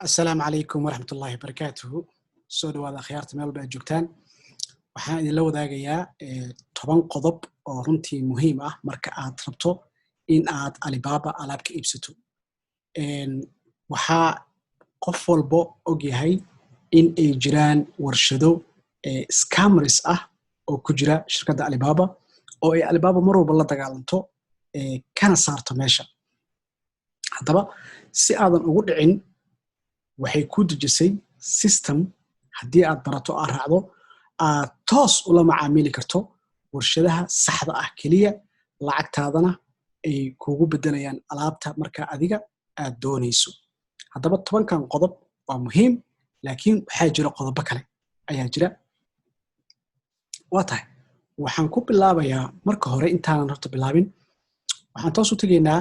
Asalaamu calaykum waraxmat ullahi wabarakaatuhu. Soo dhawaada akhyaarta meel walba aad joogtaan. Waxaan idinla wadaagayaa 10 qodob oo runtii muhiim ah marka aad rabto in aad Alibaba alaab ka iibsato. Waxaa qof walbo og yahay in ay jiraan warshado scammers ah oo ku jira shirkadda Alibaba, oo ay Alibaba mar walba la dagaalanto kana saarto meesha. Haddaba, si aadan ugu dhicin, waxay ku dejisay system haddii aad barato, aad raacdo, aad toos ula macaamili karto warshadaha saxda ah keliya, lacagtaadana ay kugu beddelayaan alaabta marka adiga aad doonayso. Haddaba, 10-kan qodob waa muhiim, laakiin waxaa jira qodobo kale ayaa jira. Waa tahay, waxaan ku bilaabayaa marka hore, intaanan horta bilaabin, waxaan toos u tegaynaa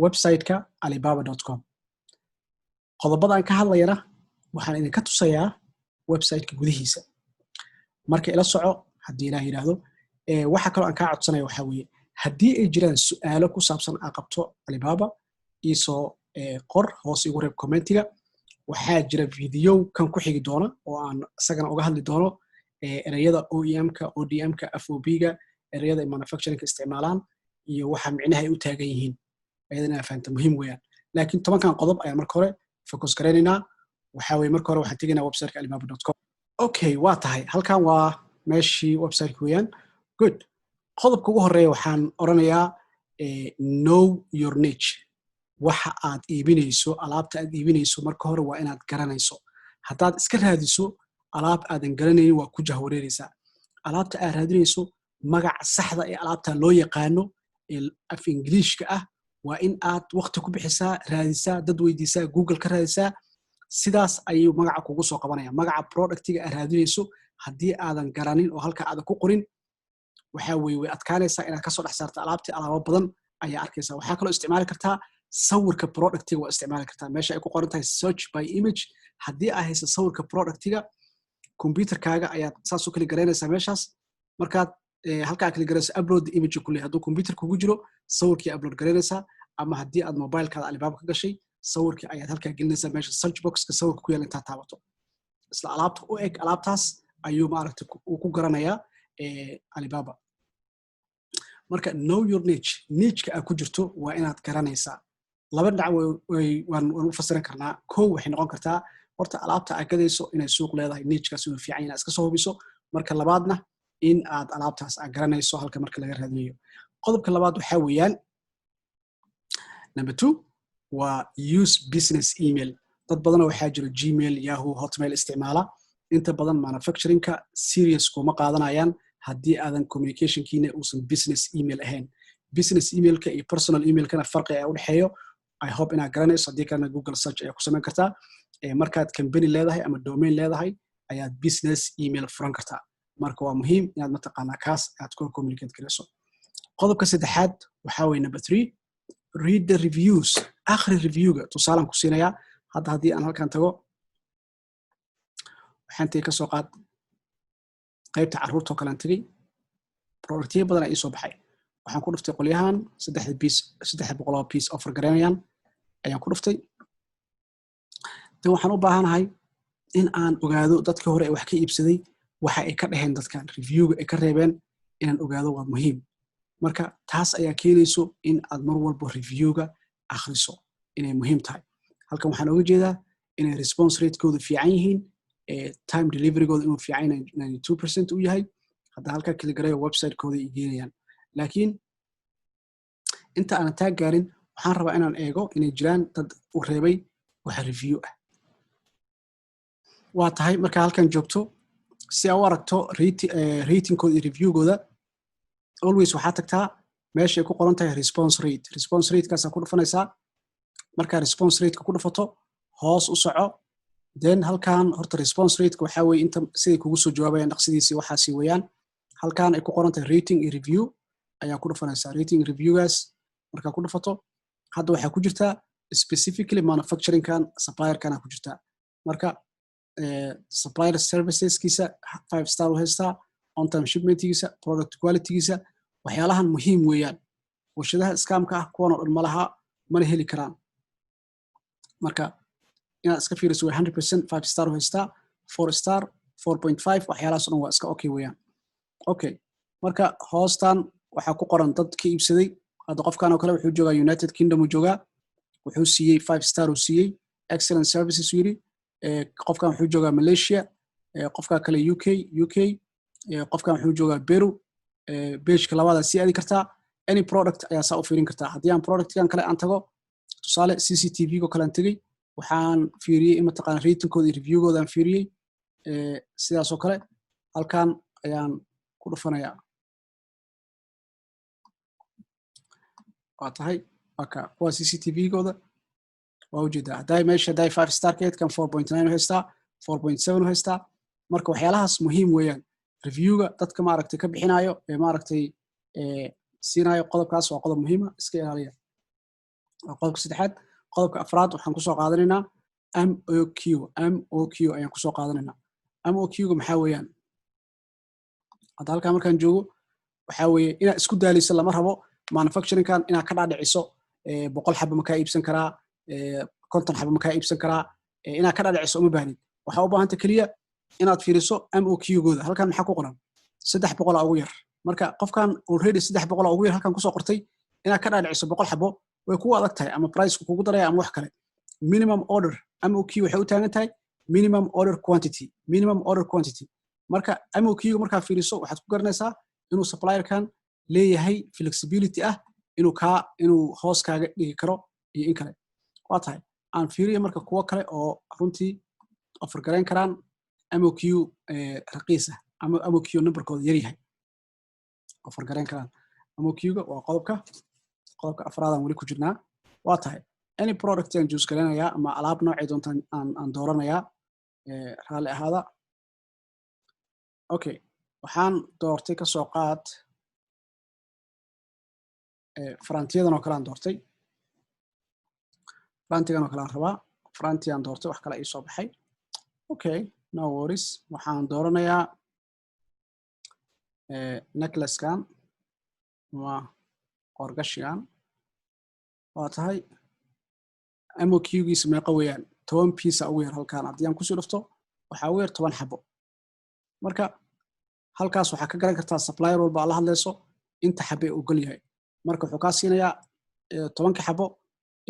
website-ka alibaba.com. Qodobada aan ka hadlayana waxaan idinka tusayaa website-ka gudihiisa. Marka ila soco haddii Ilaah yidhaahdo. Waxa kaloo aan kaa codsanaya waxaa weeye, haddii ay jiraan su'aalo ku saabsan aa qabto Alibaba, iisoo qor hoos, igu reeb comment-iga. Waxaa jira video kan ku xigi doona oo aan isagana uga hadli doono ereyada OEM-ka, ODM-ka, FOB-ga, ereyada ay manufacturing-ka isticmaalaan iyo waxa micnaha ay u taagan yihiin. Ayadana inaa fahamta muhiim weeyaan. Laakiin 10-kan qodob ayaan marka hore focus garaynaynaa. Waxaa weye, marka hore waxaan tegaynaa website-ka alibaba.com. Okay, waa tahay, halkan waa meeshii website-ka weeyaan. Good. Qodobka ugu horeeya waxaan oranayaa know your niche. Waxa aad iibinayso, alaabta aad iibinayso, marka hore waa inaad garanayso. Haddaad iska raadiso alaab aadan garanaynin, waa ku jahwareeraysaa. Alaabta aad raadinayso, magaca saxda ee alaabta loo yaqaano ee af Ingiliishka ah waa in aad waqti ku bixisaa, raadisaa, dad weydiisaa, Google ka raadisaa. Sidaas ayuu magaca kugu soo qabanaya. Magaca product-iga aad raadinayso haddii aadan garanin oo halka aadan ku qorin, waxaa weye way adkaanaysaa inaad kasoo dhex saarto alaabtii. Alaabo badan ayaa arkaysa. Waxaa kaloo isticmaali kartaa sawirka product-iga, waa isticmaali kartaa meesha ay ku qoran tahay "search by image". Haddii aad hayso sawirka product-iga, computer-kaaga ayaad saas u kala garaynaysaa meeshaas. Markaad halkaa kala garayso, "upload the image" kuley. Hadduu computer kugu jiro, sawirkii upload garaynaysaa, ama haddii aad mobile-kaada Alibaba ka gashay, sawirkii ayaad halkaa gelinaysaa meesha search box-ka sawirka ku yaala. Intaad taabato, isla alaabta u eg alaabtaas ayuu maaragtay uu ku garanayaa Alibaba. Marka know your niche. Niche-ka aad ku jirto waa inaad garanaysaa. Laba dhinac waan u fasiran karnaa. Kow, waxay noqon kartaa horta alaabta aad gadayso inay suuq leedahay, niche-kaas inuu fiican inaad iska soo hubiso. Marka labaadna, in aad alaabtaas aad garanayso halka marka laga raadinayo. Qodobka labaad waxaa weeyaan, number two, waa use business email. Dad badanoo waxaa jiro Gmail, Yahoo, Hotmail isticmaala. Inta badan manufacturing-ka serious kuma qaadanayaan haddii aadan communication-kiina uusan business email ahayn. Business email-ka iyo personal email-kana farqi ayaa udhexeeyo. I hope inaad garanayso. Haddii kalena, Google search ayaa ku samayn kartaa. Markaad company leedahay ama domain leedahay ayaad business email furan kartaa. Marka waa muhiim inaad mataqaanaa kaas aad ku communicate garayso. Qodobka saddexaad waxaa weye, number three, read the reviews. Akhri review-ga. Tusaalaan ku siinayaa. Hadda haddii aan halkan tago, waxaan tegey, kasoo qaad, qaybta carruurta oo kalean tegey. Product-yo badan aa ii soo baxay. Waxaan ku dhuftay qolyahan saddexda piece, 300 oo piece offer garaynayaan ayaan ku dhuftay. Dan waxaan u baahanahay in aan ogaado dadkii hore ee wax ka iibsaday waxa ay ka dhaheen, dadkan review-ga ay ka reebeen inaan ogaado waa muhiim. Marka taas ayaa keenayso in aad mar walbo review-ga akhriso inay muhiim tahay. Halkan waxaan oga jeedaa inay response rate-koodu fiican yihiin, time delivery-gooda inuu fiican 92% u yahay. Hadda halkaa kala garayo, website-kooda ay geenayaan. Laakiin inta aanan taa gaarin, waxaan rabaa inaan eego inay jiraan dad u reebay waxa review ah. Waa tahay, markaa halkan joogto, si aa u aragto rating-kooda iyo review-gooda, always waxaa tagtaa meesha ay ku qoran tahay "response rate". Response rate-kaasaa ku dhufanaysaa. Markaa response rate-ka ku dhufato, hoos u soco. Then halkan horta response rate-ka waxaa weeye inta siday kugu soo jawaabayaan, dhaqsidiisii waxaasi weeyaan. Halkan ay ku qoran tahay "rating iyo review" ayaa ku dhufanaysaa. Rating review-gaas markaa ku dhufato, hadda waxaa ku jirtaa specifically manufacturing-kan, supplier-kana ku jirtaa. Marka supplier services-kiisa five star u haystaa, on time shipment-igiisa, product quality-giisa, waxyaalahan muhiim weeyaan. Warshadaha scam-ka ah kuwan oo dhan malaha, mana heli karaan. Marka Inaad iska fiiriso way 100% 5 star u haystaa, 4 star, 4.5, waxyaalahaas o dhan waa iska okay weeyaan. Okay, marka hoostan waxaa ku qoran dad ka iibsaday. Hadda qofkan oo kale wuxuu joogaa United Kingdom uu joogaa, wuxuu siiyey 5 star uu siiyey, "excellent services" uu yidhi. Qofkan wuxuu joogaa Malaysia, qofka kale UK, UK, qofkan wuxuu joogaa Peru. Pageka labaada sii aadi kartaa, any product ayaa saa u fiirin kartaa. Haddii aan productkan kale aan tago, tusaale CCTV go kale aan tegey, waxaan fiiriyey in mataqaana ratingkooda iyo reviewgooda aan fiiriyey. Sidaasoo kale halkan ayaan ku dhufanayaa. Waa tahay, waa ka kuwa CCTV gooda waa ujeedaa. Hadday meesha hadday 5 star keed, kan 4.9 u haystaa, 4.7 u haystaa. Marka waxyaalahaas muhiim weeyaan, reviewga dadka maaragtay ka bixinayo ee maaragtay siinayo. Qodobkaas waa qodob muhiima, iska ilaaliya. Waa qodobka saddexaad. Qodobka afraad waxaan kusoo qaadanaynaa MOQ. MOQ ayaan kusoo qaadanaynaa. MOQ-ga maxaa weeyaan? Hadda halkaa markaan joogo, waxaa weeye inaad isku daaliso lama rabo manufacturingkan, inaad ka dhaadhiciso 100 xaba makaa iibsan karaa, 50 xaba makaa iibsan karaa, inaad ka dhaadhiciso uma baahnid. Waxaa u baahanta keliya inaad fiiriso MOQ-gooda. Halkan maxaa ku qoran? 300 ugu yar. Marka qofkan already 300 ugu yar halkan kusoo qortay, inaad ka dhaadhiciso 100 xabo way kugu adag tahay, ama price kugu daraya ama wax kale. Minimum order, MOQ, waxay u taagan tahay minimum order quantity, minimum order quantity. Marka MOQ-ga markaa fiiriso, waxaad ku garanaysaa inuu supplierkan leeyahay flexibility ah inuu hoos kaaga dhigi karo iyo in kale. Waa tahay, aan fiiriyo marka kuwo kale oo runtii offer garayn karaan MOQ raqiis ah ama MOQ numberkooda yar yahay offer garayn karaan. MOQ-ga waa qodobka afraadaan weli ku jirnaa. Waa tahay, any product aan choose garaynayaa ama alaab noocay doontaan aan dooranayaa. Raalli ahaada. Okay, waxaan doortay, kasoo qaad, farantiyadan oo kale aan doortay. Farantigan oo kale aan rabaa, farantiyan doortay, wax kale ii soo baxay. Okay, no worries. Waxaan dooranayaa necklacekan ama qoorgashigan. Waa tahay, MOQ-giisa meeqa weeyaan? 10 piece ugu yar. Halkaan haddii aan kusii dhufto, waxaa ugu yar 10 xabo. Marka halkaas waxaa ka garan kartaa supplier walba aad la hadlayso inta xabe ogol yahay. Marka wuxuu kaa siinayaa 10-ka xabo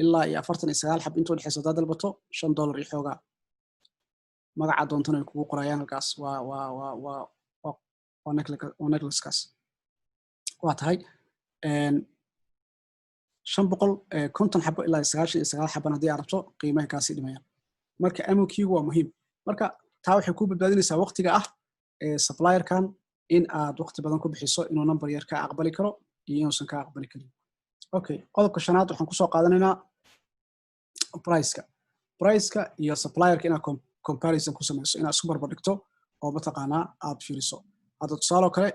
ilaa iyo 49 xabo inta udhexaysa haddaad dalbato, $5 iyo xoogaa. Magaca doontana ay kugu qorayaan halkaas. Waa necklace-kaas. Waa tahay, 550 xabo ilaa 99 xaban haddii aad rabto, qiimaha kaasii dhimayaan. Marka MOQ-gu waa muhiim. Marka taa waxay kuu badbaadinaysaa waqtiga ah supplierkan in aad waqti badan ku bixiso inuu number yar ka aqbali karo iyo inuusan ka aqbali karin. Okay, qodobka shanaad waxaan kusoo qaadanaynaa priceka. Priceka iyo supplierka inaad comparison ku samayso, inaad isku barbar dhigto oo mataqaanaa aad fiiriso. Hadda tusaale oo kale,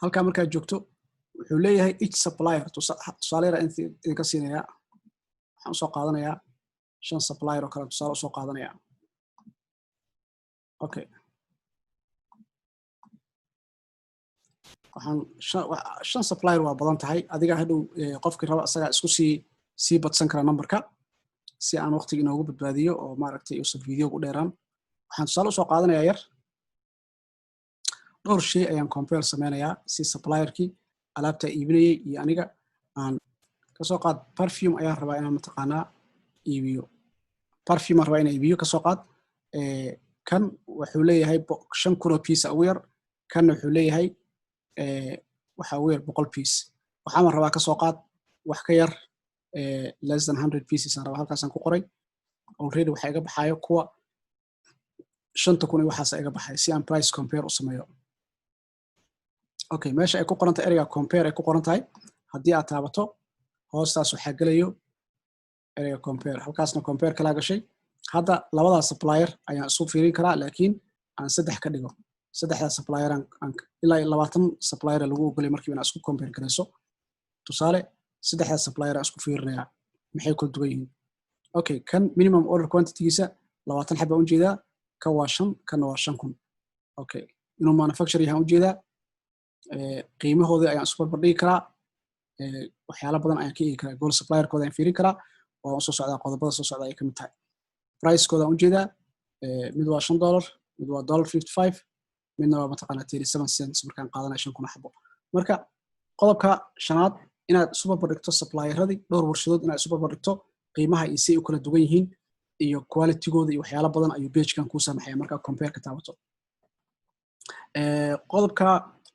halkaa markaad joogto, wuxuu leeyahay each supplier. Tusaale yar idinka siinayaa, waxaan usoo qaadanayaa shan supplier oo kale tusaale usoo qaadanaya. Okay, waxaan shan supplier waa badan tahay. Adiga hadhow qofkii raba asagaa isku sii badsan kara numberka. Si aan waqtiga inoogu badbaadiyo oo maaragtay uusan videoga u dheeraan, waxaan tusaale usoo qaadanayaa yar dhowr shay ayaan compare sameynayaa si supplierkii alaabta iibinayay iyo aniga aan kasoo qaad. Perfume ayaan rabaa inaan mataqaanaa iibiyo, perfume aan rabaa inaan iibiyo. Kasoo qaad kan wuxuu leeyahay 5000 oo piece ugu yar, kanna wuxuu leeyahay waxa ugu yar 100 piece. Waxaan rabaa, kasoo qaad, wax ka yar, less than 100 pieces aan rabaa. Halkaasaan ku qoray already. Waxa iga baxaayo kuwa 5000 iyo waxaasa iga baxay si aan price compare u sameeyo. Okay, meesha ay ku qoran tahay ereyga compare ay ku qoran tahay haddii aad taabato, hoostaas waxaa gelayo ereyga compare. Halkaasna compare kalaa gashay. Hadda labadaas supplier ayaan isu fiirin karaa, laakiin aan saddex ka dhigo. Saddexdaas supplier aan ilaa 20 supplier lagu ogolay markiiba inaad isku compare garayso. Tusaale, saddexdaas supplier aan isku fiirinayaa, maxay kala duwan yihiin? Okay, kan minimum order quantitygiisa 20 xaba ujeedaa, kan waa shan, kanna waa 5000. Okay, inuu manufacture yahaan ujeedaa. Qiimahoodii ayaan isku barbardhigi karaa. Waxyaalo badan ayaan ka eegi karaa. Gold supplierkooda ayaan fiirin karaa. Waan usoo socdaa, qodobada soo socda ay ka mid tahay. Pricekoodaan ujeedaa: mid waa $5, mid waa $55, midna waa mataqaanaa 37 cents markaan qaadanaya 5,000 xabo. Marka qodobka shanaad, inaad isu barbardhigto supplieradii, dhowr warshadood inaad isu barbardhigto qiimaha iyo si ay u kala duwan yihiin iyo qualitygooda iyo waxyaalo badan ayuu pagekan kuu samaxaya markaa compare ka taabato. Qodobka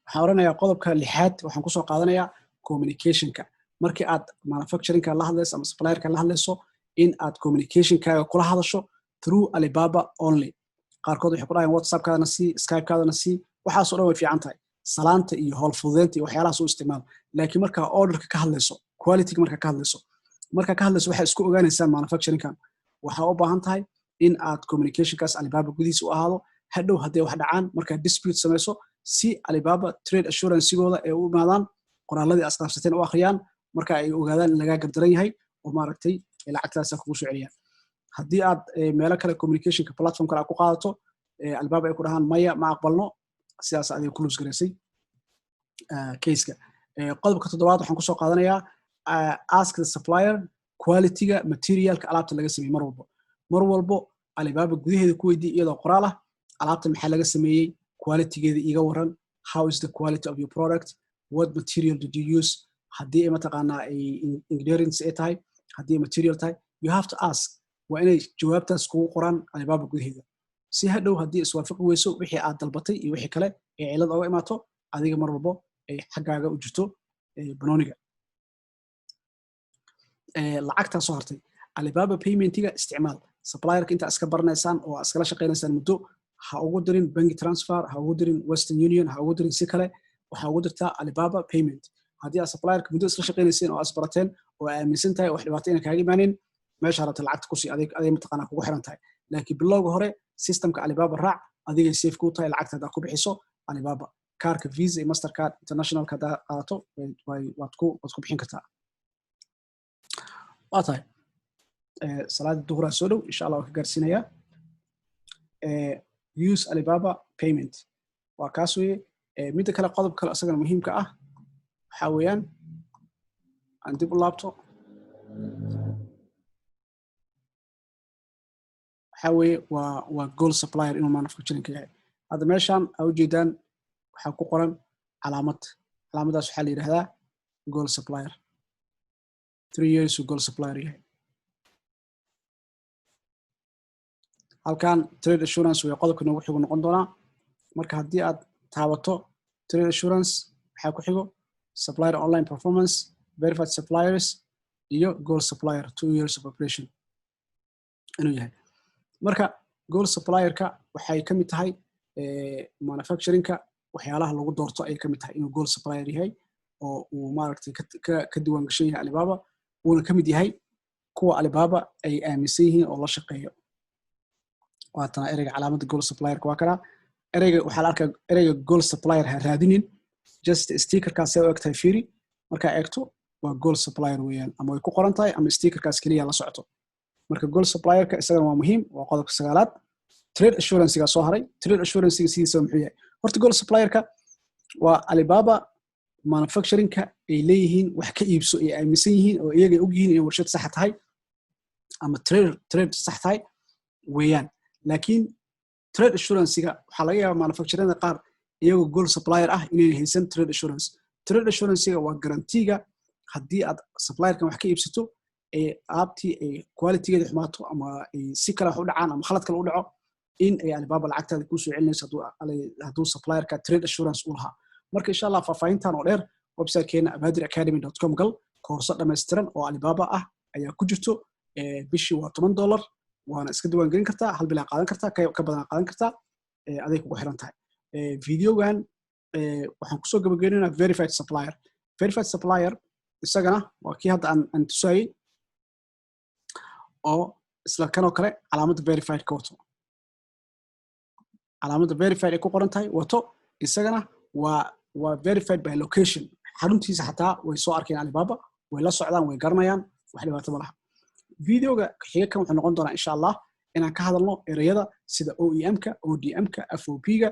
waxaan oranayaa, qodobka lixaad waxaan kusoo qaadanayaa communicationka. Markii aad manufacturingka la hadlayso ama supplierka la hadlayso, in aad communicationkaaga kula hadasho through Alibaba only. Qaarkood waxay ku dhahayaan WhatsAppkaadana sii, Skypekaadana sii. Waxaasoo dhan way fiican tahay, salaanta iyo howl fududeynta iyo waxyaalahaas u isticmaal, laakiin markaa orderka ka hadlayso, qualityga markaa ka hadlayso, waxaa isku ogaanaysaan manufacturingkan, waxaa u baahan tahay in aad communicationkaas Alibaba gudihiisa u ahaado. Hadhow hadday wax dhacaan, markaa dispute samayso, si Alibaba trade assurancegooda ay u imaadaan, qoraaladii asqaabsateen u akhriyaan, marka ay ogaadaan in lagaa gardaran yahay oo maaragtay lacagtaasa kugu soo celiyaan. Haddii aad meelo kale communicationka platform kale aad ku qaadato, Alibaba ay ku dhahaan "Maya, ma aqbalno," sidaas adiga ku lose garaysay caseka. Qodobka toddobaad waxaan kusoo qaadanayaa ask the supplier qualityga materialka alaabta laga sameeyey. Mar walbo Alibaba gudaheeda ku weydii iyadoo qoraal ah: "Alaabta maxaa laga sameeyey? Qualitygeeda iiga waran. How is the quality of your product? What material did you use?" Haddii ay mataqaanaa ay ingredients ay tahay, haddii ay material tahay, you have to ask. Waa inay jawaabtaas kugu qoraan Alibaba gudaheeda, si hadhow haddii iswaafaqi weyso wixii aad dalbatay iyo wixii kale ee cilad oga imaato, adiga mar walbo ay xaggaaga u jirto banooniga. Lacagtaa soo hartay, Alibaba paymentiga isticmaal. Supplierka intaa iska baranaysaan oo iskala shaqaynaysaan muddo, ha ugu dirin bank transfer, ha ugu dirin Western Union, ha ugu dirin si kale. Waxaa ugu dirtaa Alibaba payment. Haddii aad supplierka muddo isla shaqaynayseen oo isbarateen oo aaminsan tahay wax dhibaato ina kaaga imaanin, meesha rabta lacagta kusii aday mataqaanaa kugu xiran tahay. Laakiin bilowga hore systemka Alibaba raac, adigay safe kuu tahay lacagta haddaa ku bixiso Alibaba. Kaarka Visa iyo Mastercard internationalka haddaa qaadato, waad ku bixin kartaa. Waa tahay, salaada duhuraa soo dhow, insha Allah waan ka gaarsiinayaa. Use Alibaba payment waa kaas weeye. Midda kale, qodob kale isagana muhiimka ah waxaa weeyaan, aan dib u laabto, waxaa weeye waa gold supplier inuu manufacturing ka yahay. Hadda meeshan aa ujeedaan waxaa ku qoran calaamad. Calaamaddaas waxaa la yidhahdaa gold supplier. 3 years uu gold supplier yahay. Halkan trade assurance way qodobka noogu xigo noqon doonaa. Marka haddii aad taabato trade assurance, waxaa ku xigo supplier online performance, verified suppliers iyo gold supplier, 2 years of operation inuu yahay. Marka gold supplierka waxay ka mid tahay manufacturingka waxyaalaha lagu doorto ayay ka mid tahay, inuu gold supplier yahay oo uu maaragtay ka diiwaan gashan yahay Alibaba, uuna ka mid yahay kuwa Alibaba ay aaminsan yihiin oo la shaqeeyo. Waatana ereyga calaamadda gold supplierka waa kanaa. Ereyga waxaa la arkaa, ereyga gold supplier ha raadinin, just stickerkaas see u eg tahay fiiri. Markaa eegto, waa gold supplier weeyaan, ama way ku qoran tahay ama stickerkaas keliya la socoto. Marka gold supplierka isagana waa muhiim, waa qodobka sagaalaad. Trade assurancega soo haray. Trade assurancega sidiisa muxuu yahay? Horta gold supplierka waa Alibaba manufacturingka ay leeyihiin wax ka iibso, ay aaminsan yihiin oo iyagay og yihiin inay warshad saxa tahay ama trade sax tahay weeyaan. Laakiin trade assurancega waxaa laga yaabaa manufacturingada qaar iyagoo gold supplier ah inayna haysan trade assurance. Trade assurancega waa guaranteega haddii aad supplierkan wax ka iibsato ee alaabtii ay qualitygeeda xumaato ama ay si kale wax u dhacaan ama khalad kale u dhaco, in ay Alibaba lacagtaada kuu soo celinayso hadduu supplierka trade assurance u lahaa. Marka insha Allah faahfaahintan oo dheer websitekeena abadiracademy.com gal. Koorso dhammaystiran oo Alibaba ah ayaa ku jirto. Bishii waa $10, waana iska diiwaan gelin kartaa. Hal bilaa qaadan kartaa, ka badan qaadan kartaa, aday kugu xiran tahay. Videogan waxaan kusoo gabageynaynaa verified supplier. Verified supplier isagana waa kii hadda aan tusaayey oo isla kanoo kale calaamadda verified ka wato, calaamadda verified ay ku qoran tahay wato. Isagana waa verified by location. Xaruntiisa xataa way soo arkeen Alibaba, way la socdaan, way garanayaan, wax dhibaato ma laha. Videoga xiga kan wuxuu noqon doonaa insha Allah inaan ka hadalno ereyada sida OEM-ka, ODM-ka, FOB-ga,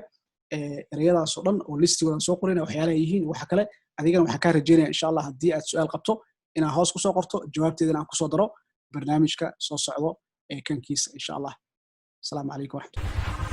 ereyadaasoo dhan oo listigoodan soo qorayna, waxyaalaha yihiin waxa kale. Adigana waxaan kaa rajeynaya insha Allah haddii aad su-aal qabto inaad hoos kusoo qorto, jawaabteedana aan kusoo daro. Barnaamijka soo socdo ee kankiisa, insha Allah. Asalaamu calaykum waraxmatullah.